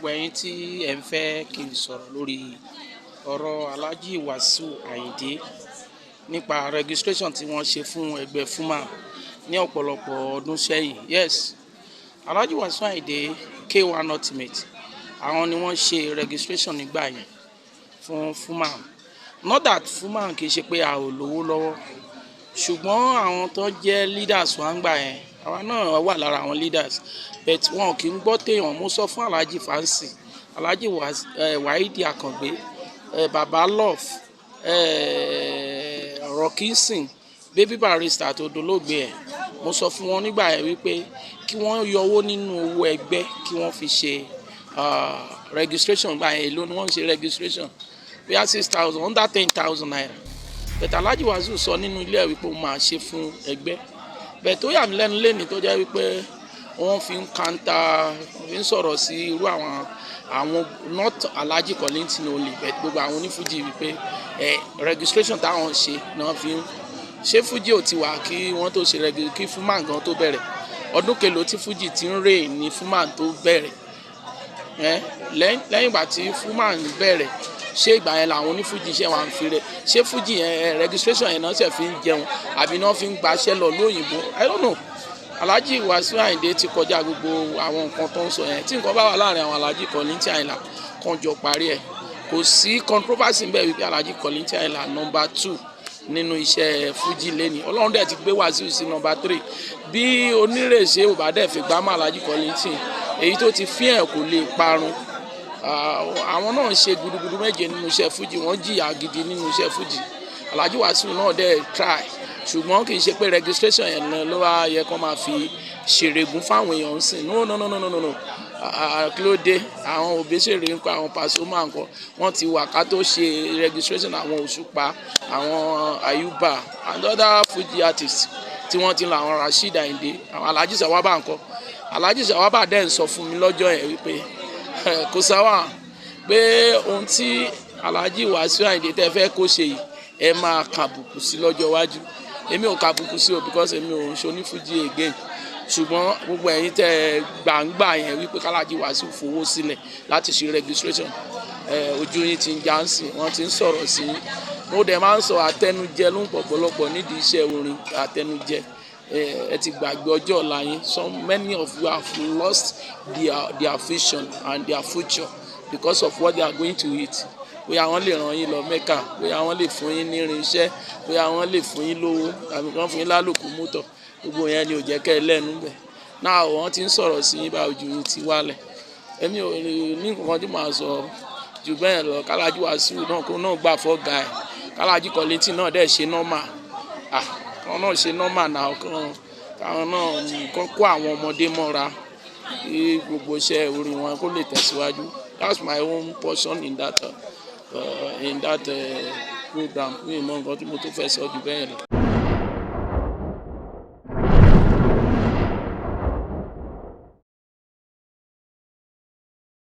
Gbogbo ẹ̀yin tí ẹ ń fẹ́ kí n sọ̀rọ̀ lórí ọ̀rọ̀ Alhaji Wasiu Ayinde nípa registration tí wọ́n ṣe fún ẹgbẹ́ FUMAN ní ọ̀pọ̀lọpọ̀ ọdún sẹ́yìn. Yes, Alhaji Wasiu Ayinde K1 Ultimate, àwọn ni wọ́n ṣe registration nígbà yẹn fún FUMAN. Not that FUMAN kì í ṣe pé a ò lówó lọ́wọ́, ṣùgbọ́n àwọn tó jẹ́ leaders wa ń gbà yẹn, àwa náà wà lára àwọn leaders, but wọn kì í gbọ́ téèyàn. Mo sọ fún Alhaji Fancy, Alhaji Waheed Akàngbé, Baba Love, Rockinson, Baby Barrister tó dolóògbé ẹ̀, mo sọ fún wọn nígbà yẹn wípé kí wọ́n yọ owó nínú owó ẹgbẹ́ kí wọ́n fi ṣe registration. Gbà yẹn, èló ni wọ́n ń ṣe registration? Bóyá 6,000, under ₦10,000. But Alhaji Wasiu sọ nínú ilé ẹ̀ wípé ó máa ṣe fún ẹgbẹ́. Bẹ́ẹ̀ tó yà mí lẹ́nu lẹ́ni tó jẹ́ wípé wọ́n fi ń kanta, wọ́n fi ń sọ̀rọ̀ sí irú àwọn, not Alhaji Kollington only, but gbogbo àwọn onífújì, wípé ẹ registration táwọn ṣe náà fi ń ṣé. Fújì ò ti wà kí wọ́n tó ṣe regi kí FUMAN gan tó bẹ̀rẹ̀? Ọdún kelo tí fújì ti ń rè ní FUMAN tó bẹ̀rẹ̀ ẹ? Lẹ́yìn ìgbà tí FUMAN bẹ̀rẹ̀, ṣé ìgbà yẹn làwọn onífújì ṣe wà ń fi rẹ ṣé fújì yẹn registration yẹn náà ṣe fi ń jẹun àbí náà fi ń gbaṣẹ́ lọ lóyìnbó? I don't know. Alhaji Wasiu Ayinde ti kọjá gbogbo àwọn nǹkan tó ń sọ yẹn. Tí nǹkan bá wà láàrin àwọn Alhaji Kollington Ayinla, kan jọ parí ẹ̀. Kò sí controversy ńbẹ̀ wípé Alhaji Kollington Ayinla number two nínú iṣẹ́ fújì lẹ́ni. Ọlọ́run dẹ̀ ti gbé Wasiu sí number three. Bí onírèṣe ò bá dẹ̀ fi gbámọ́ Alhaji Kollington, èyí tó ti fín ẹ̀ kò lè parun. Àwọn náà ń ṣe gudugudu méje nínú iṣẹ́ fújì, wọ́n jìyà gidi nínú iṣẹ́ fújì. Alhaji Wasiu náà dẹ̀ try, ṣùgbọ́n kì í ṣe pé registration yẹn ló wá yẹ kó máa fi ṣèrègùn fáwọn èèyàn ń sìn. No, no, no, no, no, no. Kí ló dé? Àwọn Òbésèré ń kọ́, àwọn Pasuma ń kọ́, wọ́n ti wà ká tó ṣe registration. Àwọn Òṣùpá, àwọn Ayuba and other Fuji artists tí wọ́n ti lọ, àwọn Rasheed Ayinde, àwọn Alhaji Sawaba ń kọ́. Alhaji Sawaba dẹ̀ ń sọ fún mi lọ́jọ́ yẹn wípé kò sáwà pé ohun tí Alhaji Wasiu Ayinde tẹ́ fẹ́ kó ṣe yìí, ẹ máa kàbùkù sí lọ́jọ́ iwájú. Èmi ò kàbùkù sí o, because èmi ò ń ṣe onífújì again. Ṣùgbọ́n gbogbo ẹ̀yin tẹ́ gbàǹgbà yẹn wípé k'Alhaji Wasiu fowó sílẹ̀ láti ṣe registration, ojú yín ti ń já ń sìn, wọ́n ti ń sọ̀rọ̀ sí i. Mo dẹ̀ máa ń sọ, àtẹnujẹ ló ń pọ̀pọ̀lọpọ̀ nídìí iṣẹ́ orin. Àtẹnujẹ, ẹ ti gbàgbé ọjọ́ ọ̀la yín. So many of you have lost their vision and their future because of what they are going to eat. Bóyá wọ́n lè ràn yín lọ Mẹ́kà, bóyá wọ́n lè fún yín ní irinṣẹ́, bóyá wọ́n lè fún yín lówó tàbí kán fún yín lálòkù mọ́tò, gbogbo yẹn ni ò jẹ́ kẹ́ ẹ lẹ́nu bẹ̀ náà. Wọ́n ti ń sọ̀rọ̀ sí yín bá, ojú yín ti wálẹ̀. Èmi ò ní nǹkan tí màá sọ jù bẹ́ẹ̀ lọ. K'Alhaji Wasiu náà kó náà gbà fọ́gà ẹ̀, k'Alhaji Kollington náà dẹ̀ ṣe normal. Ah, káwọn náà ṣe normal náà, kán káwọn náà kán kó àwọn ọmọdé mọ́ra kí gbogbo iṣẹ́ orin wọn kó lè tẹ̀síwájú. That's my own portion in that program. Mi ò mọ nǹkan tí mo tó fẹ́ sọ jù bẹ́ẹ̀ lọ.